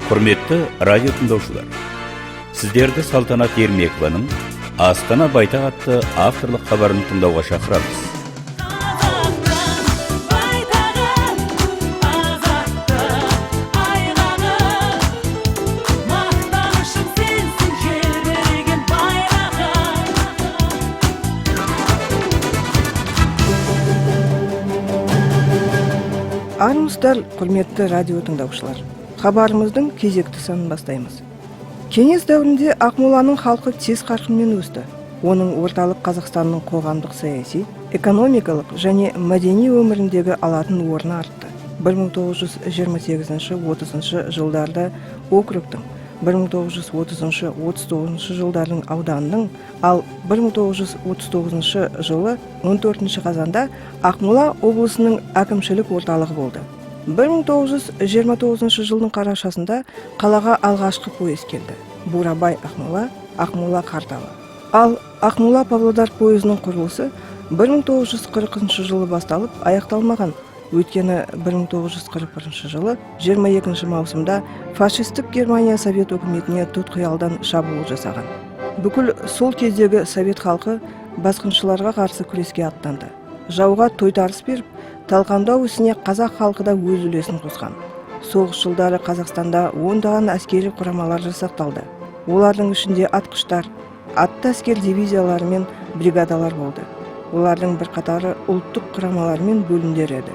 Құрметті радио тыңдаушылар, сіздерді Салтанат Ермекованың «Астана байтақ» атты авторлық хабарын тыңдауға шақырамыз. Қазақтың байтағы, азаттық айғағы, мақтанышым сенсің, желбіреген байрағы. Армысыздар, құрметті радио тыңдаушылар! Хабарымыздың кезекті санын бастаймыз. Кеңес дәуірінде Ақмоланың халқы тез қарқынмен өсті. Оның орталық Қазақстанның қоғамдық, саяси, экономикалық және мәдени өміріндегі алатын орны артты. 1928-30 жылдарда округтың, 1930-39 жылдардың ауданның, ал 1939 жылы 14 қазанда Ақмола облысының әкімшілік орталығы болды. 1929 жылдың қарашасында қалаға алғашқы поезд келді: Бурабай — Ақмола, Ақмола — Қарталы. Ал Ақмола — Павлодар пойызының құрылысы 1940 жылы басталып, аяқталмаған, өйткені 1941 жылы 22 маусымда фашистік Германия Совет өкіметіне тұтқиылдан шабуыл жасаған. Бүкіл сол кездегі совет халқы басқыншыларға қарсы күреске аттанды, жауға тойтарыс беріп, талқандау ісіне қазақ халқы да өз үлесін қосқан. Соғыс жылдары Қазақстанда ондаған әскери құрамалар жасақталды. Олардың ішінде атқыштар, атты әскер дивизиялары мен бригадалар болды. Олардың бірқатары ұлттық құрамалар мен бөлімдер еді.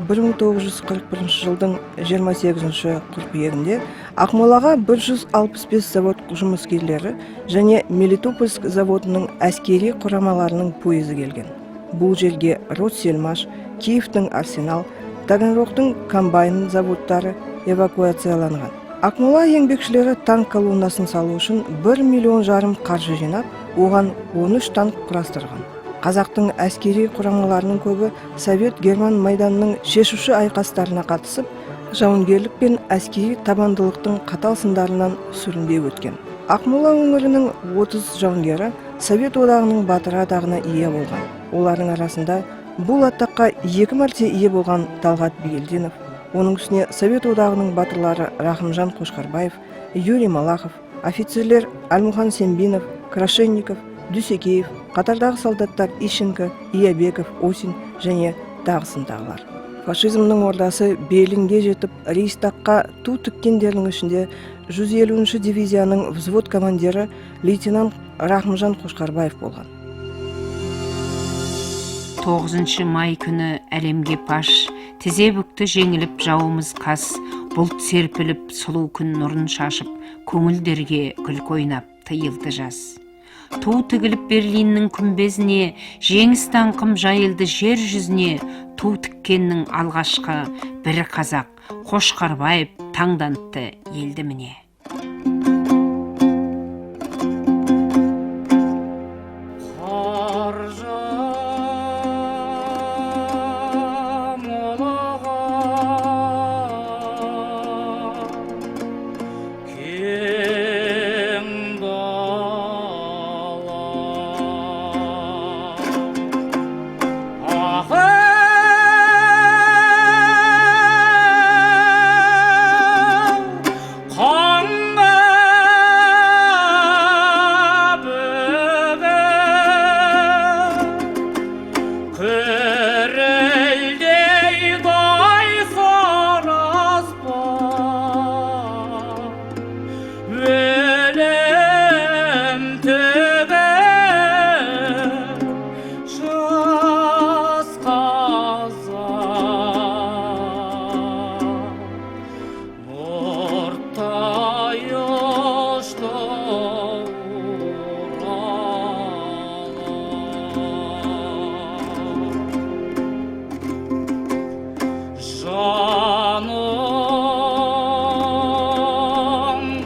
1941 жылдың 28 қыркүйегінде Ақмолаға 165 завод жұмыскерлері және Мелитопольск заводының әскери құрамаларының пойызы келген. Бұл жерге Ростсельмаш, Киевтің Арсенал, Таганрогтың комбайн заводтары эвакуацияланған. Ақмола еңбекшілері танк колоннасын салу үшін 1,5 миллион қаржы жинап, оған 13 танк құрастырған. Қазақтың әскери құрамаларының көбі совет герман майданының шешуші айқастарына қатысып, жауынгерлік пен әскери табандылықтың қатал сындарынан сүрінбей өткен. Ақмола өңірінің 30 жауынгері Совет Одағының Батыры атағына ие болған. Олардың арасында бұл атаққа екі мәрте ие болған Талғат Бигелдинов, оның үстіне Совет Одағының Батырлары Рахымжан Қошқарбаев, Юрий Малахов, офицерлер Әлмұхан Сембинов, Крашенников, Дүйсекеев, қатардағы солдаттар Ищенко, Иябеков, Осин және тағысын тағылар. Фашизмнің ордасы Берлинге жетіп, Рейхстагқа ту тіккендердің ішінде 150-ші дивизияның взвод командирі лейтенант Рахымжан Қошқарбаев болған. 9 май күні әлемге паш, тізе бүкті жеңіліп жауымыз қас. Бұлт серпіліп, сұлу күн нұрын шашып, көңілдерге күлкі ойнап, тыйылды жас. Ту тігіліп Берлиннің күмбезіне, жеңіс даңқым жайылды жер жүзіне. Ту тіккеннің алғашқы бірі қазақ Қошқарбаев таңдантты елді, міне. Қар жамылған кең дала, ахау, қанға бүгін күрілдейді ай, сары аспан, өлім түгіл жас қазақ нұртай ұшты Уралға. Жаның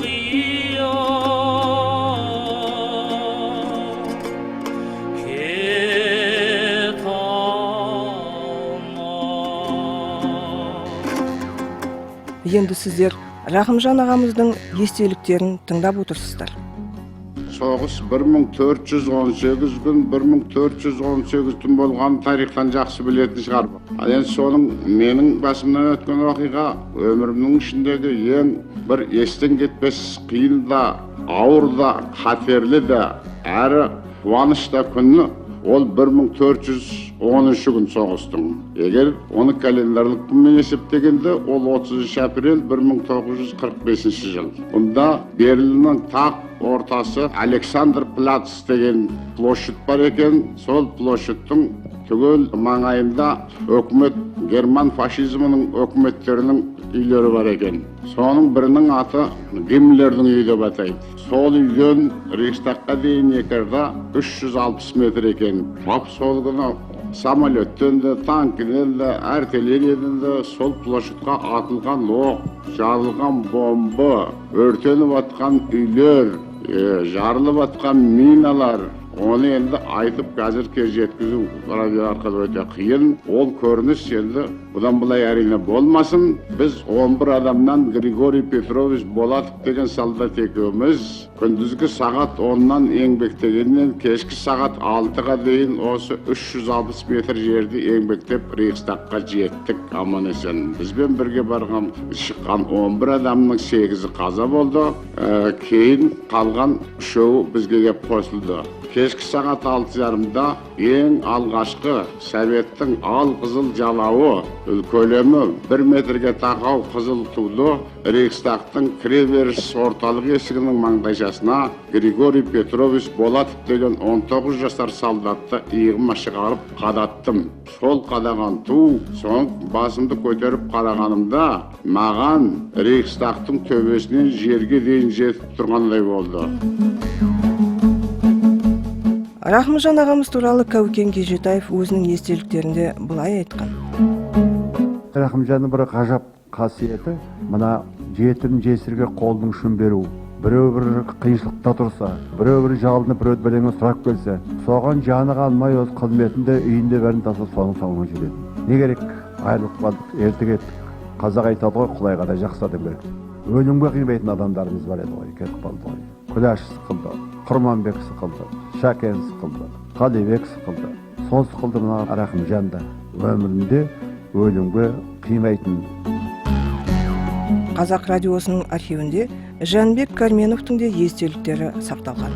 қиын кете алмай. Енді сіздер Рахымжан ағамыздың естеліктерін тыңдап отырсыздар. Соғыс 1418 күн, 1418 түн болғанын тарихтан жақсы білетін шығар. Ал енді соның менің басымнан өткен оқиға өмірімнің ішіндегі ең бір естен кетпес қиын да, ауыр да, қатерлі де, әрі қуаныш та күні ол 1413 күн соғыстың. Егер оны календарлық күнмен есептегенде, ол 30 апрель 1945 жыл. Бұнда Берлиннің тақ ортасы Александр Плац деген площадь бар екен. Сол площадьтың түгел маңайында өкімет, герман фашизмінің өкіметтерінің үйлері бар екен. Соның бірінің аты Гиммлердің үйі деп атайды. Сол үйден Рейхстагқа дейін екі 360 метр екен. Тап сол күні самолеттен де, танкіден де, артиллериядан да сол площадьқа атылған оқ, жарылған бомба, өртеніп атқан үйлер, жарылып атқан миналар, оны енді айтып қазір жеткізу радио арқылы өте қиын. Ол көрініс енді бұдан былай әрине болмасын. Біз 11 адамнан Григорий Петрович Болатов деген солдат екеуміз күндізгі сағат 10-нан еңбектегеннен кешкі сағат 6-ға дейін осы 360 метр жерді еңбектеп Рейхстагқа жеттік аман есен. Бізбен бірге барған шыққан 11 адамның 8-і қаза болды. Кейін қалған үшеуі бізге кеп қосылды. Кешкі сағат 6:30-да ең алғашқы Советтің ал қызыл жалауы, көлемі 1 метрге тақау қызыл туды Рейхстагтың кіреберіс орталық есігінің маңдайшасына Григорий Петрович Болатов деген 19 жасар солдатты иығыма шығарып қадаттым. Сол қадаған ту, соң басымды көтеріп қарағанымда маған Рейхстагтың төбесінен жерге дейін жетіп тұрғандай болды. Рахымжан ағамыз туралы Кәукен Кежетаев өзінің естеліктерінде былай айтқан. Рахымжанның бір ғажап қасиеті мына жетім жесірге қолдың ұшын беру. Біреу бір қиыншылықта тұрса, біреу бір жалынып, біреу бірдеңе сұрап келсе, соған жаны қалмай өз қызметінде, үйінде бәрін тастап соның соңынан жүреді. Не керек, айырылып қалдық, ерте кеттік. Қазақ айтады ғой, құлайға да жақсы адам керек. Өлімге қимайтын адамдарымыз бар еді ғой, кетіп қалды ғой. Күләш сықылды, Құрманбек сықылды, Шәкен сықылды, Қалибек сықылды. Сол сықылды мына Рахымжан да өмірінде өлімге қимайтын. Қазақ радиосының архивінде Жәнібек Кәрменовтің де естеліктері сақталған.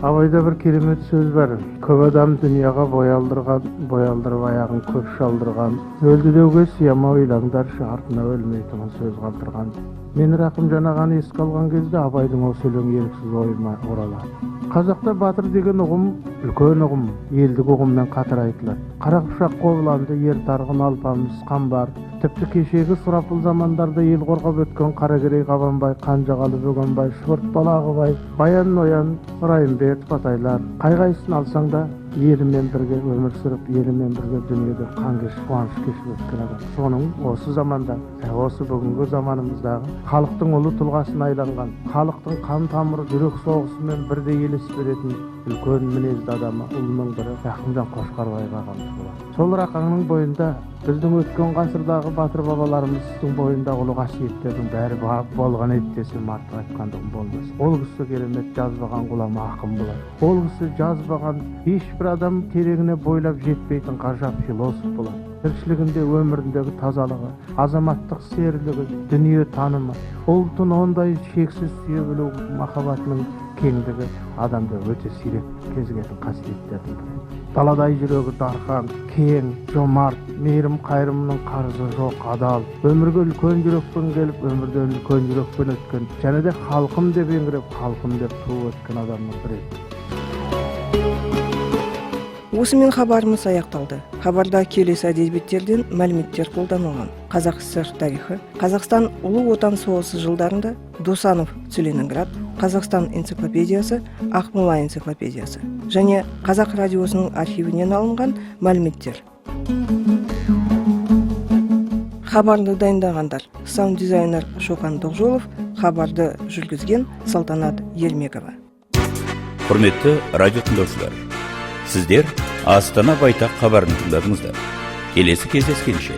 Абайда бір керемет сөз бар. Көп адам дүнияға бой алдырған, бой алдырып аяғын көп шалдырған. Өлді деуге сияма ойлаңдаршы, артына өлмейтұғын сөз қалдырған. Мен Рақымжан ағаны еске алған кезде Абайдың осы өлеңі еріксіз ойыма оралады. Қазақта батыр деген ұғым үлкен ұғым, елдік ұғыммен қатар айтылады. Қара Қыпшақ Қобыланды, Ер Тарғын, Алпамыс, Қамбар, тіпті кешегі сұрапыл замандарда ел қорғап өткен Қаракерей Қабанбай, Қанжығалы Бөгенбай, Шұбыртпалы Ағыбай, Баян Ноян, Райымбек Батайлар, қай-қайсысын алсаң да елімен бірге өмір сүріп, елімен бірге дүниеде қан кешіп, қуаныш кешіп өткен адам. Соның осы заманда, осы бүгінгі заманымыздағы халықтың ұлы тұлғасына айланған, халықтың қан тамыры, жүрек соғысымен бірдей елес беретін үлкен мінезді адамы, ұлының бірі Рақымжан Қошқарбаев ағамыз болады. Сол Рақаңның бойында біздің өткен ғасырдағы батыр бабаларымыздың бойындағы ұлы қасиеттердің бәрі болған еді десем артық айтқандығым болмас. Ол кісі керемет жазбаған ғұлама ақын болады. Ол кісі жазбаған ешбір адам тереңіне бойлап жетпейтін ғажап философ болады. Тіршілігінде, өміріндегі тазалығы, азаматтық серілігі, дүние танымы, ұлтын ондай шексіз сүйе білу махаббатының кеңдігі адамда өте сирек кезігетін қасиеттердің бірі. Даладай жүрегі дархан, кең, жомарт, мейірім қайырымның қарызы жоқ, адал, өмірге үлкен жүрекпен келіп, өмірден үлкен жүрекпен өткен, және де халқым деп еңіреп, халқым деп туып өткен адамның бірі. Осымен хабарымыз аяқталды. Хабарда келесі әдебиеттерден мәліметтер қолданылған: Қазақ ССР тарихы, Қазақстан Ұлы Отан соғысы жылдарында, Досанов Целиноград, Қазақстан энциклопедиясы, Ақмола энциклопедиясы және Қазақ радиосының архивінен алынған мәліметтер. Хабарды дайындағандар: саунд дизайнер Шоқан Тоқжолов, хабарды жүргізген Салтанат Ермекова. Құрметті радио тыңдаушылар, сіздер Астана байтақ хабарын тыңдадыңыздар. Келесі кездескенше.